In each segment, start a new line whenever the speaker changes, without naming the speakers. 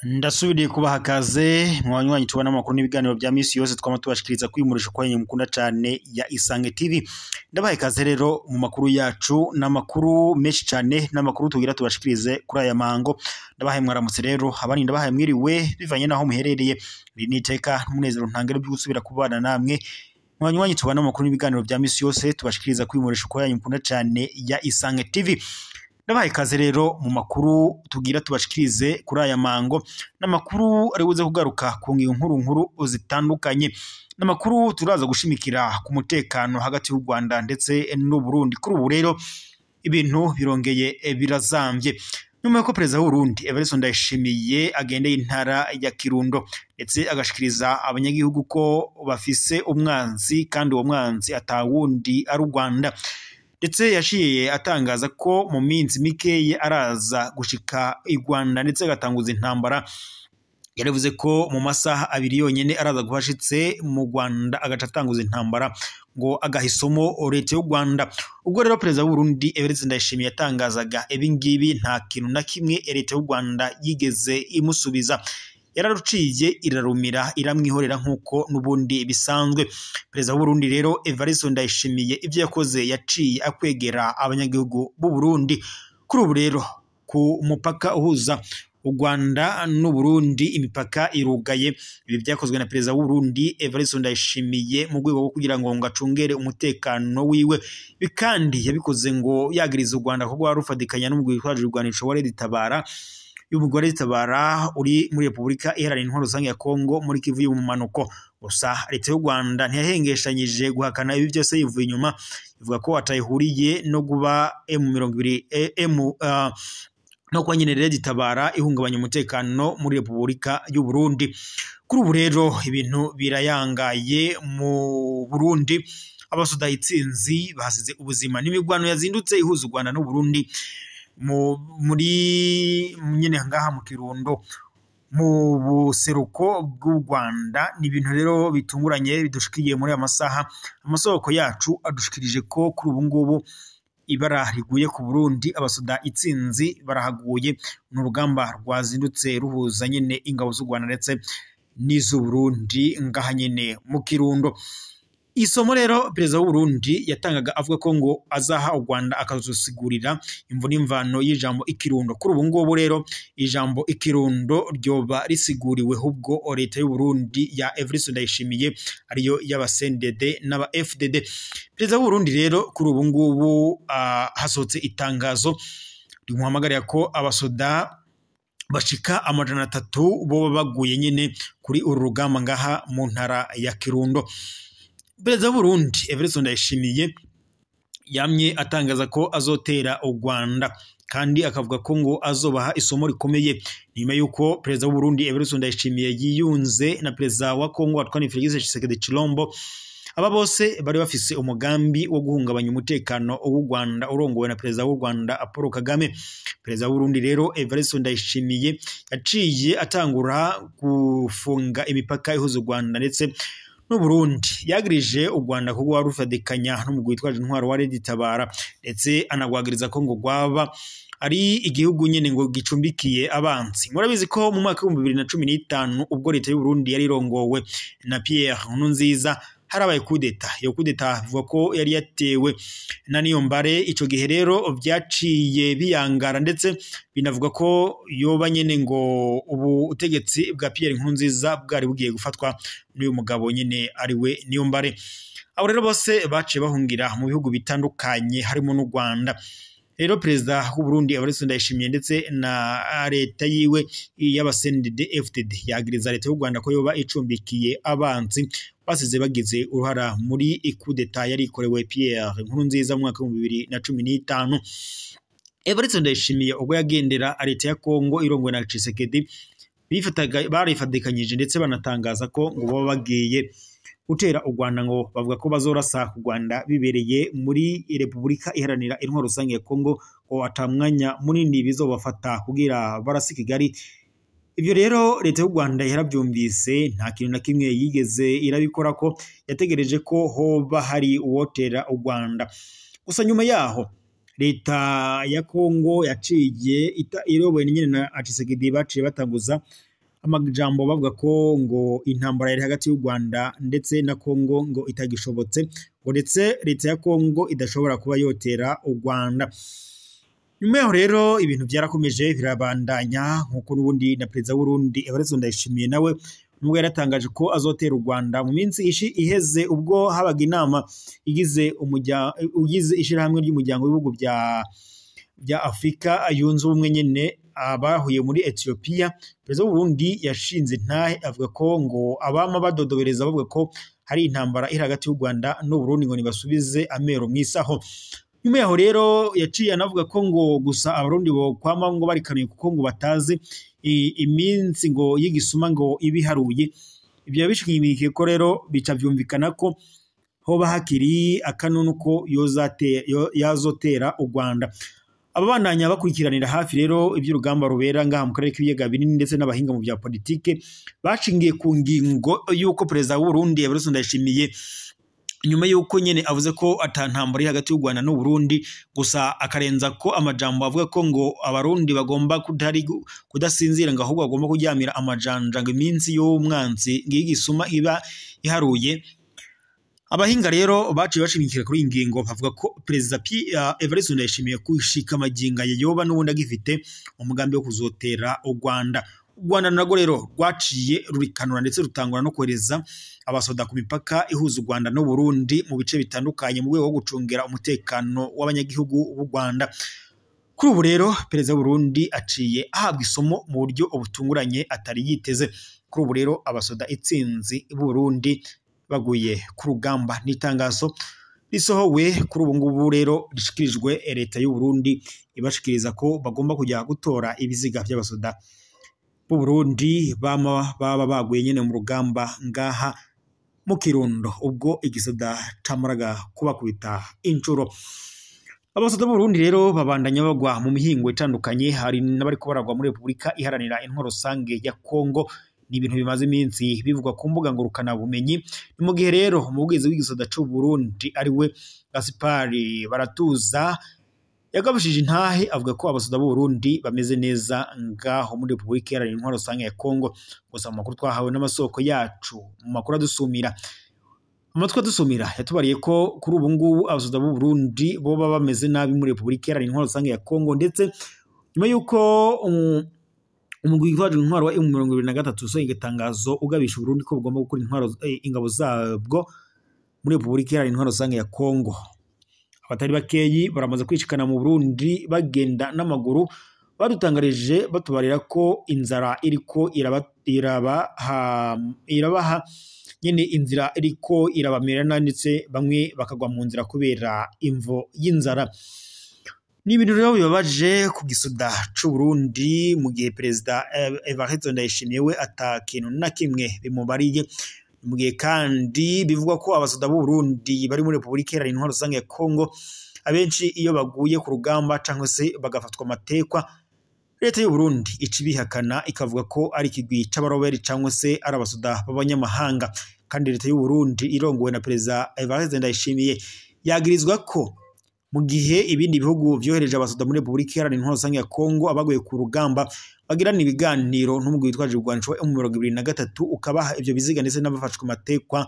Ndasubiriye kubaha kaze mwanywanyi tubona amakuru n'ibiganiro bya misi yose twama tubashikiriza kwimurisha kwa mukunda cyane ya Isange TV. Ndabaha kaze rero mu makuru yacu n'amakuru menshi cyane n'amakuru tugira tubashikirize kuri aya mango. Ndabahaye mwaramutse rero abandi ndabahaye mwiriwe bivanye naho muherereye. Niteka n'umunezero ntangere byo gusubira kubana namwe mwanywanyi tubona amakuru n'ibiganiro bya misi yose tubashikiriza kwimurisha kwa mukunda cyane ya Isange TV. Ndabahaye ikaze rero mu makuru tugira tubashikirize kuri aya mango n'amakuru ari buze kugaruka ku ngingo nkuru nkuru zitandukanye n'amakuru turaza gushimikira ku mutekano hagati y'u Rwanda ndetse n'u Burundi. Kuri ubu rero ibintu birongeye birazamvye nyuma yuko perezida w'u Burundi Evariste Ndayishimiye agendeye intara ya Kirundo ndetse agashikiriza abanyagihugu ko bafise umwanzi kandi uwo mwanzi atawundi ari u Rwanda. Ndetse yaciye atangaza ko mu minsi mikeye araza gushika i Rwanda ndetse agatanguza intambara. Yaravuze ko mu masaha abiri yonyene araza guhashitse mu Rwanda agaca atanguza intambara ngo agaha isomo leta y'u Rwanda. Ubwo rero perezida w'u Burundi Evariste Ndayishimiye yatangazaga ibi ngibi nta kintu na kimwe leta y'u Rwanda yigeze imusubiza. Yararuciye irarumira iramwihorera nkuko nubundi bisanzwe. Perezida w'u Burundi rero Evariste Ndayishimiye ibyo yakoze yaciye akwegera abanyagihugu b'u Burundi. Kuri ubu rero ku mupaka uhuza u Rwanda n'u Burundi imipaka irugaye. Ibi byakozwe na perezida w'u Burundi Evariste Ndayishimiye mu rwego rwo kugira ngo acungere umutekano wiwe. Ibi kandi yabikoze ngo yagiriza u Rwanda ko rwarufadikanya n'umugwi witwaje ibigwanisho wa Red-Tabara y'umugore Tabara uri muri Republika Iharanira Intwaro Rusange ya Kongo muri Kivu y'ubumanuko. Gusa leta y'u Rwanda ntiyahengeshanyije guhakana ibi byose yivuye inyuma, ivuga ko atayihuriye no guba M20 M no kwa nyene Red-Tabara ihungabanya umutekano muri Republika y'u Burundi. Kuri ubu rero ibintu birayangaye mu Burundi, abasoda itsinzi basize ubuzima n'imigwano yazindutse ihuza u Rwanda n'u Burundi muri nyene ngaha mu Kirundo mu buseruko bw'u Rwanda. Ni ibintu rero bitunguranye bidushikiye muri aya masaha. Amasoko yacu adushikirije ko kuri ubu ngubu ibara riguye ku Burundi, abasoda itsinzi barahaguye. Ni urugamba rwazindutse ruhuza nyene ingabo z'u Rwanda ndetse n'iz'u Burundi ngaha nyene mu Kirundo. Isomo rero perezida w'u Burundi yatangaga avuga ko ngo azaha u Rwanda akazosigurira imvo n'imvano y'ijambo ikirundo. Kuri ubu ngubu rero ijambo ikirundo ryoba risiguriwe hubwo leta y'u Burundi ya Evariste Ndayishimiye ariyo y'aba CNDD n'aba FDD. Perezida w'u Burundi rero kuri ubu ngubu hasohotse itangazo rimuhamagarira ko abasoda bashika 300 bo baguye nyene kuri uru rugamba ngaha mu ntara ya Kirundo. Perezida w'u Burundi Evariste Ndayishimiye yamye atangaza ko azotera u Rwanda kandi akavuga ko ngo azobaha isomo rikomeye nyuma yuko perezida w'u Burundi Evariste Ndayishimiye yiyunze na perezida wa Kongo Antoine Félix Tshisekedi Tshilombo. Aba bose bari bafise umugambi wo guhungabanya umutekano w'u Rwanda urongowe na perezida w'u Rwanda Paul Kagame. Perezida w'u Burundi rero Evariste Ndayishimiye yaciye atangura gufunga imipaka ihuza u Rwanda ndetse n'u Burundi. Yagirije u Rwanda ko rwarufadikanya n'umugwi witwaje intwaro wa Red-Tabara ndetse anagwagiriza ko ngo rwaba ari igihugu nyene ngo gicumbikiye abanzi. Murabizi ko mu mwaka wa 2015 ubwo leta y'u Burundi yari irongowe na Pierre Nkurunziza harabaye kudeta. Iyo kudeta bivuga ko yari yatewe na Niyombare. Ico gihe rero vyaciye biyangara ndetse binavuga ko yoba nyene ngo ubu utegetsi bwa Pierre Nkurunziza bwari bugiye gufatwa n'uyu mugabo nyene ari we Niyombare. Abo rero bose baciye bahungira mu bihugu bitandukanye harimo n'u Rwanda. Rero perezida w'u Burundi Evariste Ndayishimiye ndetse na leta yiwe y'aba CNDD FDD yagiriza leta y'u Rwanda ko yoba icumbikiye abanzi basize bagize uruhara muri kudeta yari ikorewe Pierre Nkurunziza mu mwaka wa 2015. Evariste Ndayishimiye ubwo yagendera leta ya Kongo irongowe na Tshisekedi barifadikanyije ndetse banatangaza ko ngo baba bagiye gutera u Rwanda, ngo bavuga ko bazorasa ku Rwanda bibereye muri Republika Iharanira Intwaro Rusange ya Kongo, ko atamwanya munini bizobafata kugira barasi Kigali. Ibyo rero leta y'u Rwanda yarabyumvise, nta kintu na kimwe yigeze irabikora, ko yategereje ko hoba hari uwotera u Rwanda. Gusa nyuma yaho leta ya Kongo yaciye iyobowe nyine na Tshisekedi, baciye batanguza amajambo bavuga ko ngo intambara yari hagati y'u Rwanda ndetse na Kongo ngo itagishobotse, ngo ndetse leta ya Kongo idashobora kuba yotera u Rwanda. Nyuma yaho rero ibintu byarakomeje birabandanya, nkuko n'ubundi na perezida w'Urundi Evariste Ndayishimiye nawe nubwo yaratangaje ko azotera u Rwanda mu minsi iheze, ubwo habaga inama igize ishirahamwe ry'umuryango w'ibihugu bya Afrika yunze ubumwe nyene abahuye muri Ethiopia, perezida w'Uburundi yashinze intahe avuga ko ngo abama badodobereza bavuga ko hari intambara iri hagati y'u Rwanda n'Uburundi ngo nibasubize amero mwisaho. Nyuma yaho rero yaciye anavuga ko ngo gusa abarundi bo kwama ngo barikanuye kuko ngo batazi iminsi ngo y'igisuma ngo ibiharuye. Ibyo bishimikiye ko rero bica byumvikana ko hoba hakiri akanunu ko yazotera u Rwanda. Ababandanya bakurikiranira hafi rero iby'urugamba rubera ngaha mu karere k'ibiyaga binini ndetse n'abahinga mu bya politike bashingiye ku ngingo y'uko perezida w'u Burundi Evariste Ndayishimiye nyuma y'uko nyene avuze ko atantambara iri hagati y'u Rwanda n'u Burundi, gusa akarenza ko amajambo avuga ko ngo abarundi bagomba kudasinzira ngo ahubwo bagomba kuryamira amajanja ngo iminsi y'umwansi ngigisuma iba iharuye. Abahinga rero baciye bashimikira kuri iyi ngingo bavuga ko perezida Evariste Ndayishimiye kwishika amaginga yoba n'ubundi agifite umugambi wo kuzotera u Rwanda. U Rwanda narwo rero rwaciye rurikanura ndetse rutangura no kohereza abasoda ku mipaka ihuza u Rwanda n'u Burundi mu bice bitandukanye mu rwego rwo gucungera umutekano w'abanyagihugu b'u Rwanda. Kuri ubu rero perezida w'u Burundi aciye ahabwa isomo mu buryo butunguranye atari yiteze. Kuri ubu rero abasoda itsinzi b'u Burundi baguye ku rugamba. N'itangazo risohowe kuri ubu ngubu rero rishikirijwe leta y'u Burundi ibashikiriza ko bagomba kujya gutora ibiziga by'abasoda b'u Burundi baba baguye nyene mu rugamba ngaha mu Kirundo ubwo igisoda camaraga kubakubita incuro. Abasoda b'u Burundi rero babandanya bagwa mu mihingo itandukanye, hari n'abari kubaragwa muri Repubulika Iharanira Intwaro Rusange ya Kongo. Ni ibintu bimaze iminsi bivugwa ku mbuga ngurukana bumenyi. Ni mu gihe rero umuvugizi w'igisoda c'u Burundi ari we Gaspard Baratuza yagabishije intahe avuga ko abasoda b'u Burundi bameze neza ngaho muri Repubulika Iharanira Intwaro Rusange ya Kongo. Gusa mu makuru twahawe n'amasoko yacu, mu makuru adusumira, amatwi adusumira yatubariye ko kuri ubu ngubu abasoda b'u Burundi bo baba bameze nabi muri Repubulika Iharanira Intwaro Rusange ya Kongo, ndetse nyuma y'uko umugwi witwaje intwaro wa M23 usohoye itangazo ugabisha Burundi ko bugomba gukura intwaro ingabo zabwo muri Repubulika Iharanira Intwaro Rusange ya Kongo. Abatari bakeyi baramaze kwishikana mu Burundi bagenda n'amaguru, badutangarije batubarira ko inzara iriko irabaha nyene inzira iriko irabamera, ndetse bamwe bakagwa mu nzira kubera imvo y'inzara. Ni ibintu rero bibabaje ku gisoda c'u Burundi mu gihe perezida Evariste Ndayishimiye we ata kintu na kimwe bimubariye. Mu gihe kandi bivugwa ko abasoda b'u Burundi bari muri Repubulika Iharanira Intwaro Rusange ya Kongo abenshi iyo baguye ku rugamba cyangwa se bagafatwa amatekwa, leta y'u Burundi ica ibihakana ikavuga ko ari ikigwi c'abaroberi cyangwa se ari abasoda b'abanyamahanga. Kandi leta y'u Burundi irongowe na perezida Evariste Ndayishimiye yagirizwa ko mu gihe ibindi bihugu vyohereje abasoda muri Repubulika Iharanira Intwaro Rusange ya Kongo abaguye ku rugamba bagirana ibiganiro n'umugwi witwaje ibigwanisho wa M23 ukabaha ivyo biziga ndetse n'abafashwe amatekwa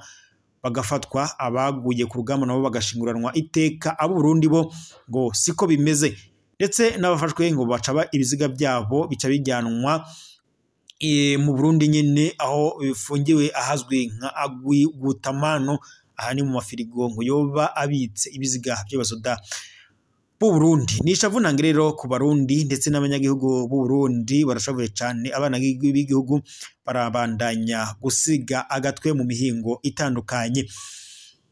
bagafatwa, abaguye ku rugamba nabo bagashinguranwa iteka. Abo Burundi bo ngo siko bimeze, ndetse n'abafashwe ngo baca ibiziga byabo bica bijyanwa mu Burundi nyene aho bifungiwe ahazwi nka Agwi Gutamano, aha ni mu mafirigo ngo yoba abitse ibiziga by'abasoda b'u Burundi. Ni ishavu ntange rero ku Barundi ndetse n'abanyagihugu b'u Burundi barashavuye cyane, abana b'igihugu barabandanya gusiga agatwe mu mihingo itandukanye.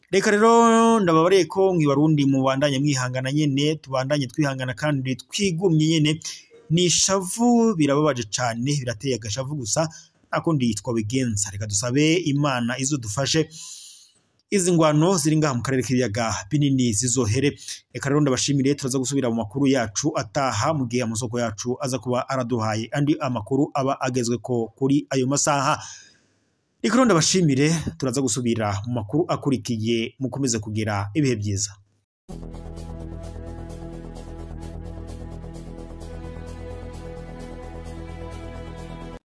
Reka rero ndababariye ko mwi Barundi mubandanye mwihangana nyene, tubandanye twihangana kandi twigumye nyene. Ni ishavu, birababaje cyane, birateye agashavu, gusa nta kundi twabigenza. Reka dusabe Imana izodufashe izi ngwano ziri ngaha mu karere k'ibiyaga binini zizohere. Reka rero ndabashimire, turaza gusubira mu makuru yacu ataha mu gihe amasoko yacu aza kuba araduhaye andi amakuru aba agezweko kuri ayo masaha. Reka rero ndabashimire, turaza gusubira mu makuru akurikiye, mukomeze kugira ibihe byiza.